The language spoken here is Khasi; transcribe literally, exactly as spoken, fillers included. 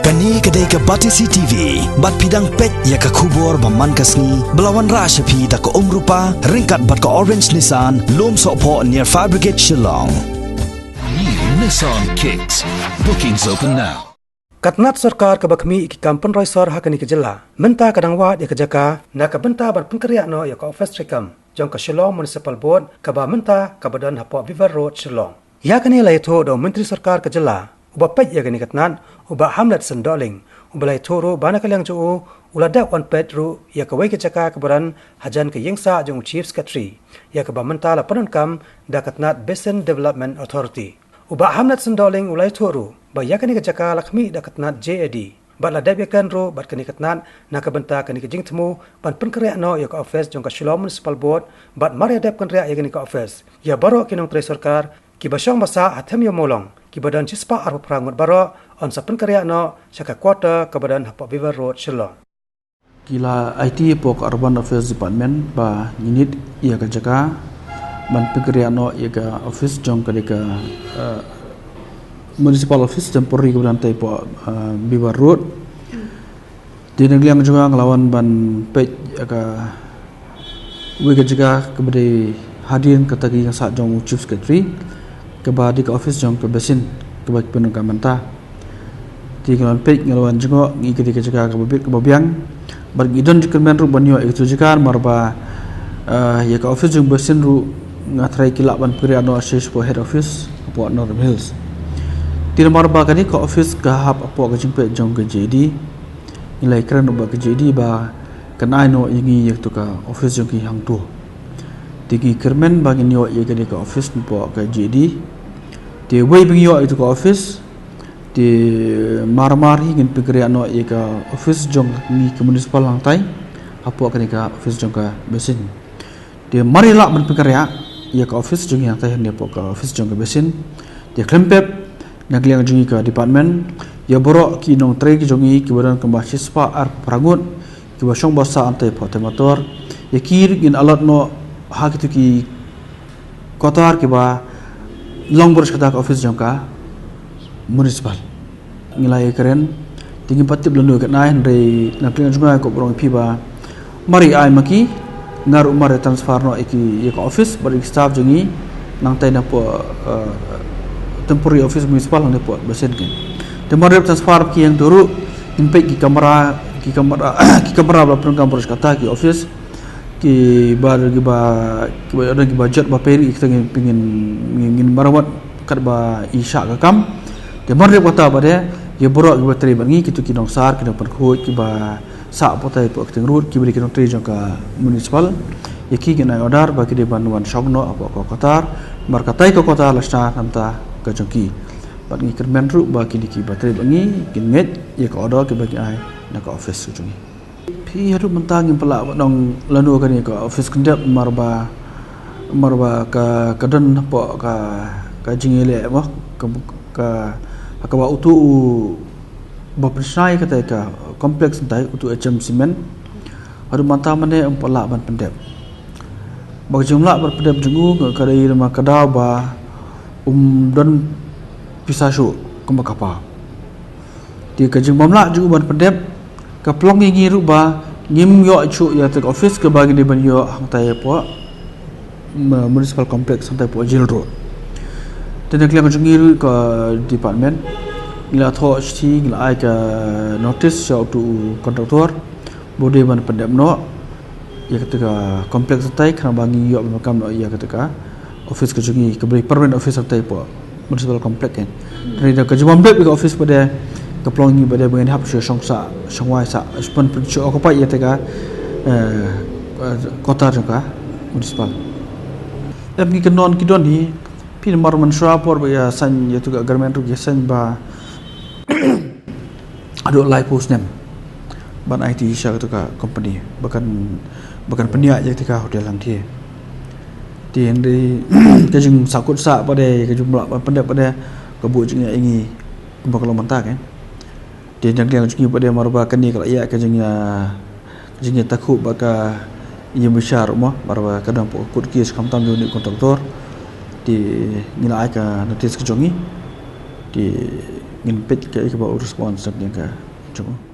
Kane ka dei ka Batesi T V, bad phi dang peit ïa ka khubor ba man ka sngi, ba la wanrah sha phi da ka Umrupa, ryngkat bad ka Orange Nissan, Lumsohphoh near Fire Brigade Shillong. New Nissan Kicks. Bookings open now. Ka tnat sorkar kaba khmih ïa ki kam pynroi sor ha kane ka jylla mynta ka dang wad ïa ka jaka na ka bynta ban pynkynriah noh ïa ka ophis treikam jong ka Shillong Municipal Board kaba mynta kaba don hapoh Viva Road, Shillong. Ïa kane la ïathuh da u Myntri Sorkar ka jylla uba peit ïa kane ka tnat, u Bah Hamletson Dohling, uba la ïathuh ruh ba na ka liang jong u u la dep wan peit ruh ïa kawei ka jaka kaba don hajan ka ïingsah jong u Chief Secretary, ïa kaba mynta la pyndonkam da ka tnat Basin Development Authority. U Bah Hamletson Dohling u la ïathuh ruh ba ïa kane ka jaka la khmih da ka tnat J A D bad la dep ïakren ruh bad kane ka tnat na ka bynta kane ka jingthmu ban pynkynriah noh ïa ka ophis jong ka Shillong Municipal Board bad mar ïa dep kynriah ïa kane ka ophis, ïa baroh ki nongtrei sorkar kiba shong ba sah ha Them Ïew Mawlong kiba don shispah arphew phra ngut baroh yn sa pynkynriah noh sha ka quarter kaba don hapoh Viva Road, Shillong. Ki la aiti hapoh ka Urban Affairs Department ba ngi need ïa ka jaka ban pynkynriah noh ïa ka ophis jong ka dei ka, eh, municipal office temporary kaba don tei hapoh, eh, Viva Road. Te na ka liang jong nga nga la wan ban peit ïa kawei ka jaka kaba dei hadien kata ka ïingsah jong u Chief Secretary, kaba dei ka ophis jong ka Basin kaba ki pyndonkam mynta. Te nga la wan peit, nga la wan jngoh, ngi ka dei ka jaka kaba bit kaba biang. Bad ngi don jingkyrmen ruh ban ïoh ïa katu ka jaka namar ba, eh, ïa ka ophis jong Basin ruh nga tharai ki lah ban pynkynriah noh sha shapoh head office hapoh Northern Hills. Te namar ba kane ka ophis ka hap hapoh ka jingpeit jong ka J A D, ngi la ïakren ruh bad ka J A D ba kan ai noh ïa ngi ïa katu ka ophis jong ki hangto. Te ngi kyrmen ba ngin ïoh ïa kane ka ophis napoh ka J A D. Te wei ba ngin ïoh ïa katu ka ophis, te mar mar hi ngin pynkynriah noh ïa ka ophis jong ngi ka municipal hangtai hapoh kane ka ophis jong ka Basin. Te mar ïa lah ban pynkynriah ïa ka ophis jong ngi hangtai hangne hapoh ka ophis jong ka Basin. Te khlem pep, na ka liang jong ngi ka department, ïa baroh ki nongtrei ki jong ngi kiba don kumba shispah arphew phra ngut kiba shong ba sah hangtai hapoh Them Ator, ïa ki ruh ngin allot noh ha kitu ki quarter kiba long bor shata ka ophis jong ka municipal. Ngi la ïakren, te ngim pat tip lano katne, hynrei na ka liang jong nga nga kwah ban ong ïa phi ba mar ïa ai ma ki, nga ruh mar ïa transfer noh ïa ki, ïa ka ophis bad ïa ki staff jong ngi nangtai napoh, eh, temporary office municipal hangne hapoh Basin kein. Te mar ïa transfer ki hangto ruh, ngin peit ki kamra, ki kamra, ki kamra ba la pyndonkam bor shata ki ophis, kiba, kiba, kiba don ki budget ba pei ruh ïa kita ngin, ngin, ngin, ngin maramot katba i shah ka kam. Te mar ïa kata pat de, ïa baroh kiba trei bad ngi, kitu ki nongsar, ki nongpynkhuid, kiba sah hapoh tai hapoh acting road, kiba dei ki nongtrei jong ka municipal, ïa ki ngin ai order ba ki dei ban wan shong noh hapoh ka quarter. Mar katai ka quarter la shna na ka bynta ka jong ki. Bad ngi kyrmen ruh ba kine kiba trei bad ngi kin ngeit ïa ka order kiba ngi ai na ka ophis ka jong ngi. Phi, haduh mynta ngim pat lah ban ong lano kane ka ophis kyndep, mar ba, mar ba ka, ka don hapoh ka, ka jingïaleh mo, ka, ka, kaba utu uba pynshna ïa kata ka complex hangtai, utu H M Cement. Haduh mynta mynne um pat lah ban pyndep. Ba ka jinglah ban pyndep jong u ka dei namar ka daw ba um don pisa shuh kumba ka paw. Te ka jingbymlah jong u ban pyndep ka pynlong ïa ngi ruh ba ngim ïoh shuh ïa kata ka ophis kaba ngi dei ban ïoh hangtai hapoh, ma-, municipal complex hangtai hapoh Jail Road. Te na ka liang jong ngi ruh ka department, ngi la thoh shithi, ngi la ai ka notice sha utu u contractor ba u dei ban pyndep noh ïa kata ka complex hangtai, khnang ba ngin ïoh ban kam noh ïa kata ka ophis ka jong ngi, kaba dei permanent office hangtai hapoh municipal complex kein. Hynrei da ka jingbym dep ïa ka ophis pat de ka pynlong ïa ngi pat de ba ngin hap shuh shong sah, shong wai sah, shuh pyn, pyn, shuh occupy ïa kata ka, eh, eh, quarter jong ka municipal. Em, ngi kynnoh ki don hi, phi, namar mynshuwa por ba ïa sign ïa katu ka agreement ruh ïa sign ba haduh laiphew snem ban aiti sha katu ka company ba kan, ba kan pynïaid ïa kata ka hotel hangthie. Te hynrei ka jingsahkut sah pat de, ka jinglah ban pyndep pat de ka buh jingeh ïa ngi kumba ka long mynta kein. Te na ka liang jong ngi pat de, mar ba kane ka la ïa ka jingïa, ka jingïatakhuh bad ka ïing bishar mo, mar ba ka dang pok kut ki skam tam jong u contractor. Te ngi la ai ka notice ka jong ngi. Te ngin peit kaei kaba u respond sa ïa ka jong u.